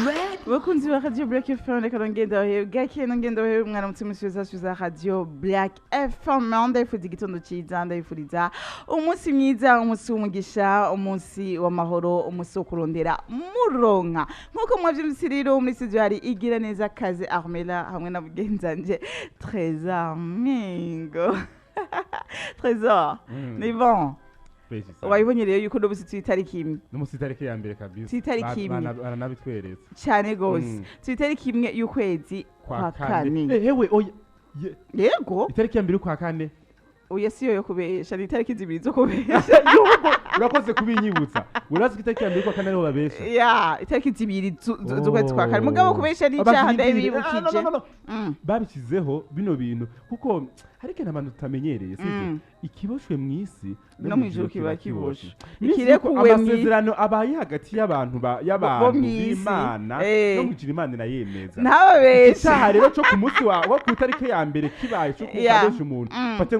Bakunzi ba Radio Black FM, reka nongenda bahewe gake, nongenda bahewe mwaramutse musubiza suza Radio Black FM. Ndabifuriza igitondo cyiza, ndabifuriza umunsi mwiza, umunsi w'umugisha, umunsi w'amahoro, umunsi wo kurondera muronka. Nk'uko mwavyumvise rero, muri studio hari Igira Neza Kaze Armela hamwe na mugenzanje Trésor Mingo. Trésor, ni bon? Wabibonye rero yuko n'ubu si itariki imwe. N'umunsi itariki ya mbere kabisa. Itariki imwe. Baranabitweretse. Cyane gose. Itariki imwe y'ukwezi kwa kane. Hewe oya. Yego. Itariki ya mbere kwa kane. Oya, siyo yo kubesha, ni itariki zibiri zo kubesha. Yuko urakoze kubinyibutsa. Urazi ko itariki ya mbere kwa kane ariho babesha. Ya, itariki zibiri z'ukwezi kwa kane, mugabo kubesha ni icyaha, ndabibukije. No, no, no. Babishyizeho bino bintu kuko hari ikintu abantu tutamenyereye, sibyo? Ikiboshwe mu isi no mu ijuru kiba kiboshe. Iminsi Ikirekuwe yuko amasezerano abaye hagati y'abantu bo y'abantu mw'isi. b'Imana, no mu ijuru Imana irayemeza. Ntababeshe. Icyaha rero cyo ku munsi wa ku itariki ya mbere kibaye cyo kubesha umuntu, fate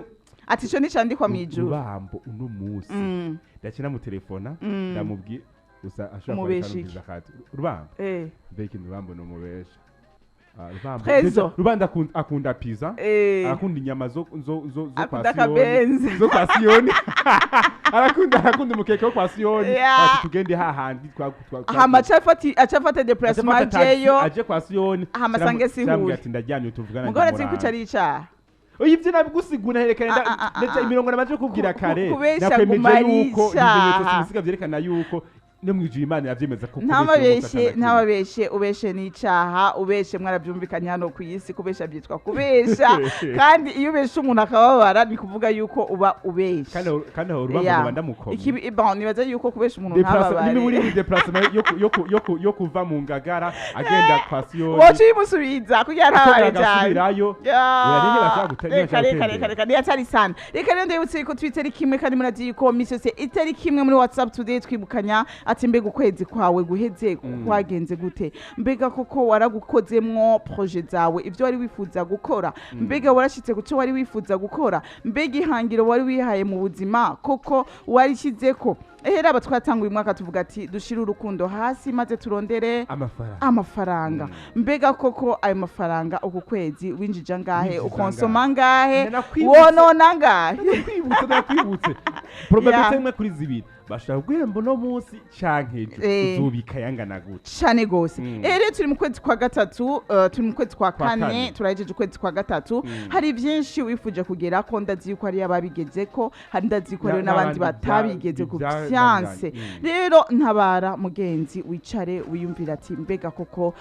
Ati ico nicandikwa mw'ijuru. Rubambo uno munsi ndakina mu telefona, ndamubwiye gusa ashobora Umubesha kuba iki? akati Rubambo. Mbega ikintu Rubambo ni umubesha. Ah, Rubambo Trésor. Rubambo akunda pizza, arakunda inyama zo kwa Akunda Siyoni. akabenzi. Zo kwa Siyoni. Arakunda umukeke wo kwa Siyoni. Ati tugende hahandi twa Hama acafata déplacement Acafata taxi, ajeyo. aje kwa Siyoni. Hama asange si Cyambwira huye. ati ndaryamye, tuvugana. Mugabo urazi ko ico ari icaha. Oya, ivyo nabigusigura herekana. Ah, ah, ah, Ndetse ah. imirongo namaze kubwira kare. Kubesha Nakwemeje guma ari yuko icaha. ibimenyetso simusiga vyerekana yuko no mwijuru Imana yavyemeza ko kubesha uwo Ntababeshe. munsi. Ntababeshe, ubeshe n'icaha. Ubeshe mwarabyumvikanye hano ku isi, kubesha byitwa kubesha, kandi iyo ubeshe umuntu akababara, ni kuvuga yuko uba ubeshe. Kandi aho Rubambo noba ndamukomye. Ikibi, bon, nibaza yuko kubesha umuntu Déplacement ntababare. Niba uri déplacement yo kuva mu Ngagara agenda kwa Siyoni, woca uyimusubiza kugira ntababare cyane. agasubirayo. Oya, nige bashaka Reka, reka, gutembera. reka, reka, ntiyatari sana. Reka rero ndabibutse yuko twiteri kimwe, kandi murazi yuko misi yose itariki imwe muri WhatsApp Today twibukanya ati mbega ukwezi kwawe guheze kwagenze gute? Mbega koko waragukozemwo projet zawe, ibyo wari wifuza gukora? Mbega warashitse ku cyo wari wifuza gukora? Mbega ihangiro wari wihaye mu buzima koko warishyizeko? Ehera aba twatanguye umwaka tuvuga ati dushire urukundo hasi maze turondere amafaranga. Amafaranga. Mbega koko ayo mafaranga uku kwezi winjije angahe? Winjije Ukonsoma angahe? Nanakwibutse. Wonona angahe? Ndakwibutse probabilité imwe kuri zibiri bashobora guhemba uno munsi canke ejo, uzobika yangana gute? Cane gose. Rero turi mu kwezi kwa gatatu, turi mu kwezi kwa Kwa kane. kane. Turahejeje ukwezi kwa gatatu. Hari byinshi wifuje kugera ko, ndazi yuko hariyo ababigezeko, hari ndazi ko hariyo n'abandi n'abandi batabigeze ku vyanse. Rero ntabara mugenzi, wicare wiyumvira ati mbega koko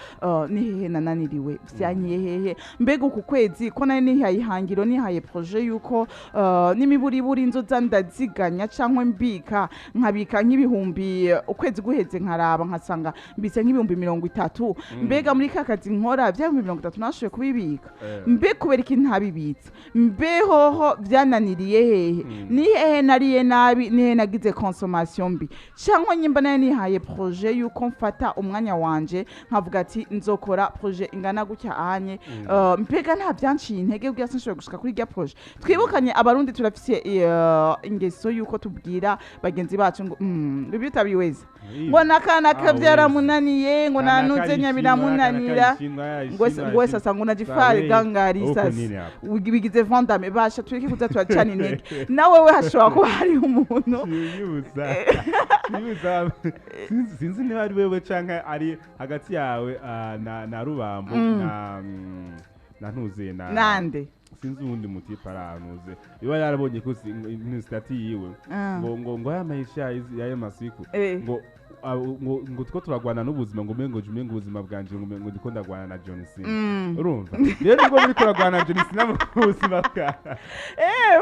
ni hehe nananiriwe, vyankiye hehe? Mbega uku kwezi ko nari nihaye ihangiro, nihaye projet yuko n'imiburiburi inzoza ndaziganya canke mbika, nkabika nk'ibihumbi, ukwezi guheze nkaraba nkasanga mbitse nk'ibihumbi 30, mbega muri ka kazi nkora bya bihumbi 30 nashoboye kubibika? Mbe kubera iki ntabibitse? Mbe hoho byananiriye hehe? Ni hehe nariye nabi? Ni hehe nagize consommation mbi? Cyangwa nyimba nayo nihaye projet yuko mfata umwanya wanje nkavuga ati nzokora projet ingana gutya anye, mbega nta byanciye intege kugira sinshobore gushika kuri irya projet? Twibukanye, Abarundi turafise ingeso yuko tubwira bagenzi bacu ngo bibi utabiweza, ngo nakana byaramunaniye, ngo nanuze nyabiramunanira, ngo sasa ngo unajifari gangari sasa bigize vandame. Basha tureke kuza turacana intege. Nawe we hashobora kuba hari umuntu. Sinyibuza, sinzi niba ari wewe canke ari hagati yawe na Rubambo na ntuze na Nande? Sinzi uwundi mutipe arahanuze iba yarabonye ko statut yiwe ngo aya maisha y'ayo masiku ngo ngo two turagwana n'ubuzima, ngo umengo je umengo ubuzima bwanje, ngo umengo ndiko ndagwana na John Cena. Urumva rero nibwo muri kuragwana na John Cena mu buzima bwa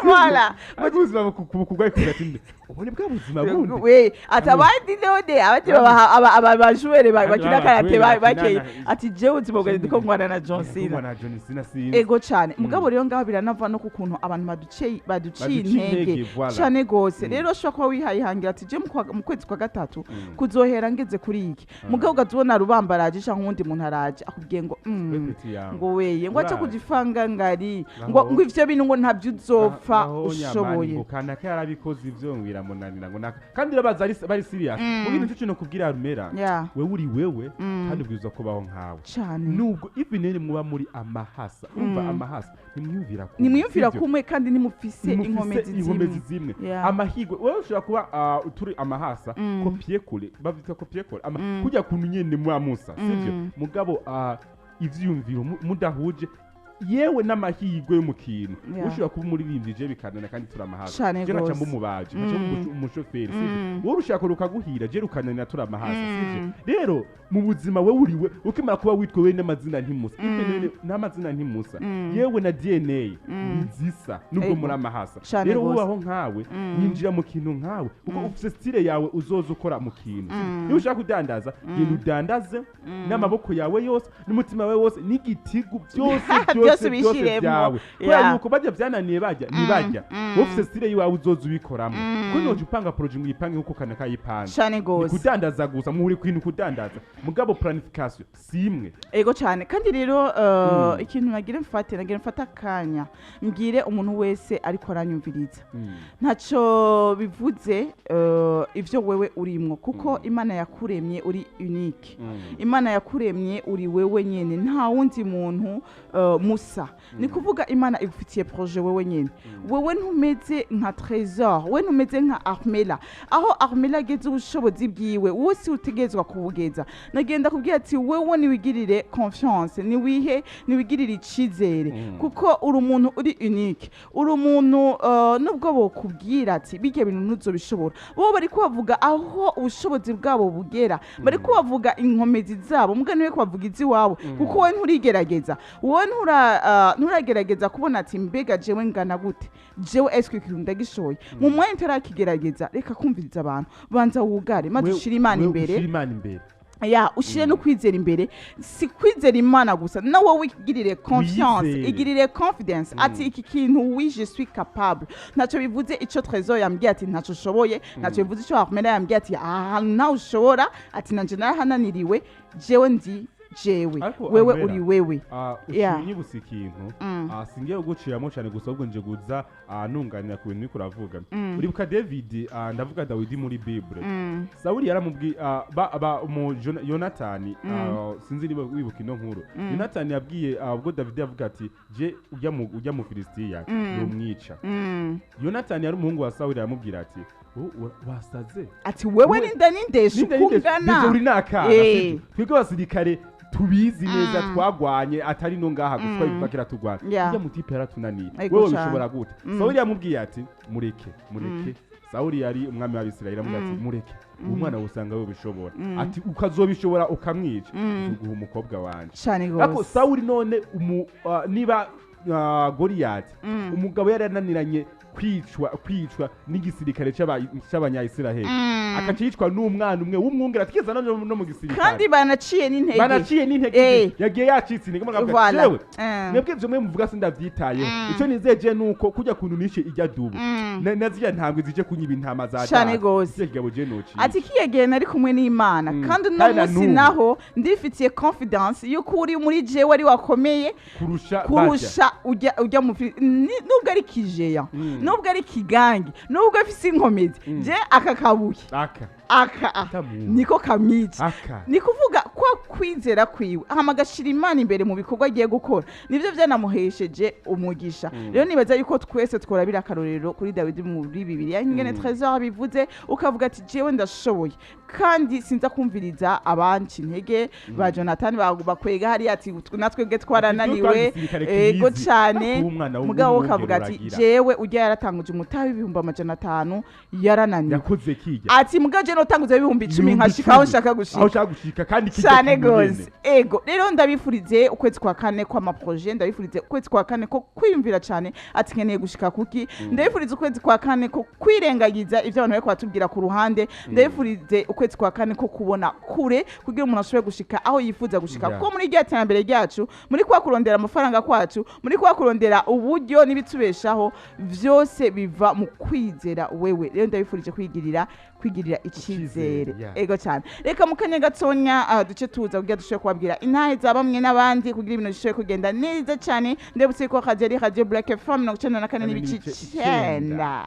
Voilà. Ariko ubuzima bukugwaye kugira ati ubu ni bwa buzima bundi. We ati abandi none abandi babaha aba bajoueur Abandi bakina baba karate bajoueur bakeye bakina ati jewe ubuzima bwanjye ndiko ngwana na John Cena. Ngwana na John Cena, sinzi. Ego cane. Mugabo rero ngaho biranava no kukuntu abantu baduciye baduciye intege. Intege, voilà. Cane gose. Rero ushobora kuba wihaye ihangira ati je mu kwezi kwa gatatu kuzohera ngeze kuri iki, mugabo ukazibona Rubamba araje canke uwundi muntu araje akubwiye ngo We petit yangu. ngo weye ngo ace Uraje. kujifanga ngari Naho- ngo ivyo bintu ngo ntabyo Naho Uzopfa Naho nyamani ushoboye. Ngo kanaka yarabikoze ivyo, ngo biramunanira, ngo naka, kandi urabaza ari bari serious. Mugi nico kintu kubwira Rumera, wewe uri wewe, kandi ubwirizwa kubaho nkawe. Cane. Nubwo even muba muri amahasa, umva, amahasa nimwiyumvira kumwe, Nimwiyumvira sivyo? kumwe, kandi nimufise Mufise inkomezi inkomezi zimwe. zimwe. Amahigwe, wewe ushobora kuba turi amahasa, copier-coller, bavyita copier-coller, kujya kuntu nyene muba musa, sivyo? Mugabo ivyiyumviro mudahuje, yewe n'amahirwe yo mu kintu, ushobora kuba umuririmbyi, je bikanana, kandi turi amahasa. Cane Je nkaca gose. mba umubaji, nkaca mba umushoferi, sivyo? Wowe ushaka rukaguhira, je rukananira, turi amahasa, sivyo? Rero mu buzima wewe uriwe, ukimara kuba witwa wewe n'amazina ntimusa, even n'amazina ntimusa, yewe na DNA ntizisa, nubwo muri amahasa. Cane Rero gose. wubaho nkawe, winjira mu kintu nkawe, kuko ufise style yawe uzoza ukora mu kintu. Niba ushaka kudandaza, genda udandaze n'amaboko yawe yose, n'umutima wawe wose, n'igitigu byose, Byose byose byose ubishiremwo. byawe, kubera yuko bajya byananiye, bajya ntibajya. Wowe ufise style yiwawe uzoza ubikoramo, kuko ntiwoja upanga projet ngo uyipange nkuko kanaka yipanze. Cane Ni gose. kudandaza gusa, muhuri kwintu kudandaza, mugabo planification si imwe. Ego cyane. Kandi rero ikintu nagira mfate, nagira mfate akanya mbwire umuntu wese ariko aranyumviriza, ntacyo bivuze ivyo wewe urimwo, kuko Imana yakuremye uri unique. Imana yakuremye uri wewe nyene, nta wundi muntu musa. Ni kuvuga Imana igufitiye projet wewe nyene. Wewe ntumeze nka Trésor, we ntumeze nka Armela. Aho Armela ageze ubushobozi bwiwe, wowe si utegerezwa kubugeza. Nagenda kubwira ati wewe niwigirire confiance, niwihe, niwigirire icizere, kuko uri umuntu uri unique, uri umuntu nubwo bokubwira ati bijya bintu ntuzobishobora, bo bari kubavuga aho ubushobozi bwabo bugera, bari kubavuga inkomezi zabo, mbwa niwe kubavuga iziwawe, kuko wowe nturigerageza, wowe nturagerageza kubona ati mbega jewe ngana gute, jewe eske ikintu ndagishoboye? Mu mwanya utarakigerageza, reka kumviriza abantu, banza wugare maze ushire Imana Wewe imbere. ushire Imana imbere. Ya, ushire no kwizera imbere. Si kwizera Imana gusa, na wowe igirire confiance. Wiyizere. Igirire confidence ati iki kintu, oui, je suis capable. Ntacyo bivuze ico Trésor yambwiye ati ntacyo ushoboye, ntacyo bivuze ico Armela yambwiye ati aha nawe ushobora, ati nanje narahananiriwe. Jewe ndi jewe. Ariko Wewe Armela, uri wewe. Uciye ikintu, singiye kuguciramo cyane gusa, ahubwo nje guza nunganira ku bintu uriko uravuga. Uribuka David, ndavuga Dawidi muri Bible, Sawuli yaramubwiye ba mu Yonatani, sinzi niba wibuka ino nkuru. Yonatani yabwiye ubwo David yavuga ati je ujya mu Filisitiya numwica. Yonatani yari umuhungu wa Sawuli, aramubwira ati "Wowe wasaze." Ati wewe ninda nindesha Ninde uko ninde ungana. Uri nakana, sivyo? Twebwe abasirikare tubizi neza, twagwanye atari no ngaha gusa, twabivuga kera turwana. Ujya mutipe yaratunaniye. Ego Wewe cane. bishobora gute? Sawuli yamubwiye ati mureke, mureke. Sawuli yari umwami w'Abisirayeli, aramubwira ati mureke, uwo mwana usanga wewe ubishobora, ati ukazobishobora ukamwica, nzoguha umukobwa wanje. Cane Ariko gose. Sawuli none niba Goliyati, umugabo yari yananiranye kwicwa n'igisirikare c'Abanyayisiraheli, akaca yicwa n'umwana umwe w'umwungere atigeze no mu gisirikare. Kandi banaciye n'intege. Banaciye n'intege. Yagiye yacitse intege, mugabo avuga ati, Voilà. jewe mwebwe ivyo mwe muvuga sindavyitayeho, ico nizeje nuko kurya kuntu nishe irya dubu na zirya ntambwe zije kunyiba intama za Cane data. gose. Kirya kigabo je nocica. Ati kiya gihe nari kumwe n'Imana, kandi uno Kandi na munsi n'ubu. naho ndifitiye confidence yuko uri muri jewe ari wakomeye kurusha barya. Kurusha ujya mu nubwo ari kijeya, nubwo ari kigangi, nubwo afise inkomezi, je aka kabuye aka aka Atamuzi. niko kamwica. Aka Ni kuvuga kwa kwizera kwiwe, hama agashira Imana imbere mu bikorwa agiye gukora, nibyo byanamuhesheje umugisha. Rero nibaza yuko twese tworabira akarorero kuri Dawidi muri Bibiliya, ingene Trésor bivuze, ukavuga ati jewe ndashoboye, kandi sinza kumviriza abanca intege ba Jonathan bakwega hariya ati natwebwe twarananiwe. Gisirikare Ego kibizi. cane. Ariko umwana Mugabo w'umwungere ukavuga ati uragira. jewe ujya yaratanguje umutahe w'500,000 yarananiwe. Yakoze kijya. Ati mugabo je notanguza 10,000 nkashika aho nshaka gushika. Aho ushaka gushika, kandi kijya Cyane kintu nyene. gose. Ego, rero ndabifurize ukwezi kwa kane kw'ama projets, ndabifurize ukwezi kwa kane ko kwiyumvira cyane ati nkeneye gushika kuki, ndabifurize ukwezi kwa kane ko kwirengagiza ibyo abantu bariko batubwira ku ruhande, ndabifurize ukwezi kwa kane ko kubona kure kugira umuntu ashobore gushika aho yifuza gushika, kuko muri rya terambere ryacu, muri kwa kurondera amafaranga kwacu, muri kwa kurondera uburyo n'ibitubeshaho, vyose biva mu kwizera wewe. Rero ndabifurije kwigirira icyizere. Icizere, yeah. Ego cyane. Reka mu kanya gatonya duce tuza. kuza kugira dushobore kubabwira intahe za bamwe n'abandi, kugira ibintu bishobore kugenda neza cyane. Ndebutse ko radio ari Radio Black FM 94 n'ibice 9.